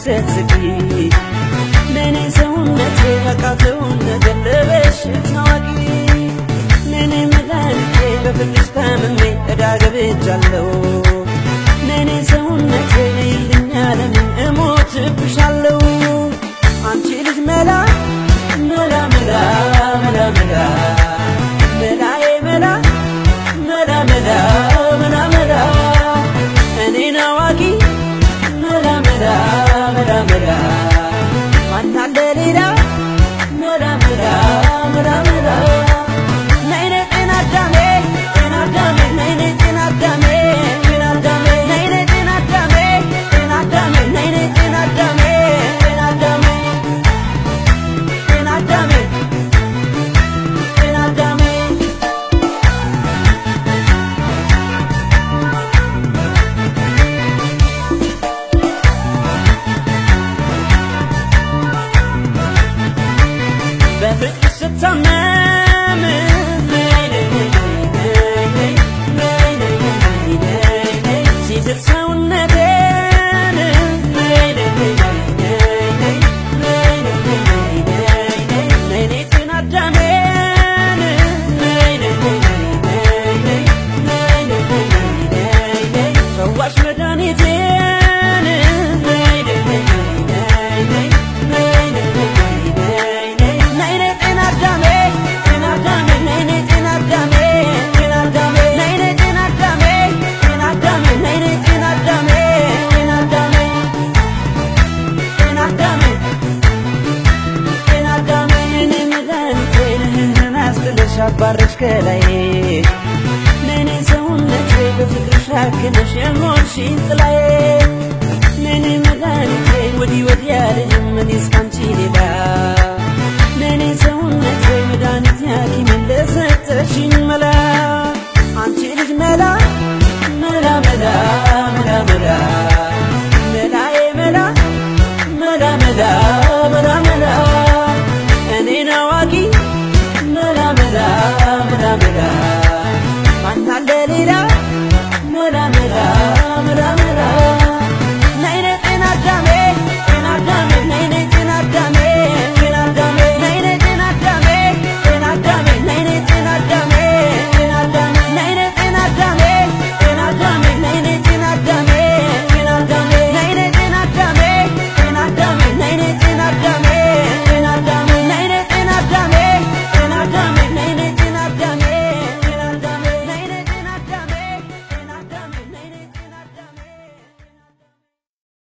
ስትስቂ ነኔ ሰውነቴ በቃተውን ነገር ለበሽታ አዋቂ ነኔ መድኃኒቴ በፍቅርሽ ታምሜ ዕዳ ገብቻለሁ ነኔ ሰውነቴ ነይልኝ ዓለምን እሞትብሻለሁ አንቺ ልጅ መላ መላ መላ መላ መላ መላዬ መላ መላ መላ መላ መላ እኔን አዋቂ መላ መላ መላ መላ ማናለ ሌላ መላ መላ መላ መላ ነይ ነይ ጤና አዳሜ ጤና አዳሜ ነይ ነይ ጤና አዳሜ ጤና አዳሜ ነይ ነይ ጤና አዳሜ ጤና አዳሜ ነይ ነይ ጤና አዳሜ ጤና አዳሜ ጤና አዳሜ ጤና አዳሜ በፍቅር ስታመም ሲዝል ሰውነቴን ነይኔ ጤና አዳሜን ፈዋሽ መድኃኒቴን ነይኔ ጤና አዳሜ ጤና አዳሜ ነይኔ ጤና አዳሜ ጤና አዳሜ ነይኔ ጤና አዳሜ ጤና አዳሜ ነይኔ ጤና አዳሜ ጤና አዳሜ ጤና አዳሜ ጤና አዳሜ እኔ መድኃኒቴ ነህን አስጥለሽ አባረሽ ከላይ ነኔ ሰውነቴ በፍቅርሽ አክለሽ የሆንሽኝ ጥላዬ ነኔ መድኃኒቴ ወዲህ ወዲያ አልልም እኔስ ካንቺ ሌላ ነኔ ሰውነቴ መድኃኒቴ ሐኪሜን ለሰጠሽኝ መላ አንቺ ልጅ መላ መላ መላ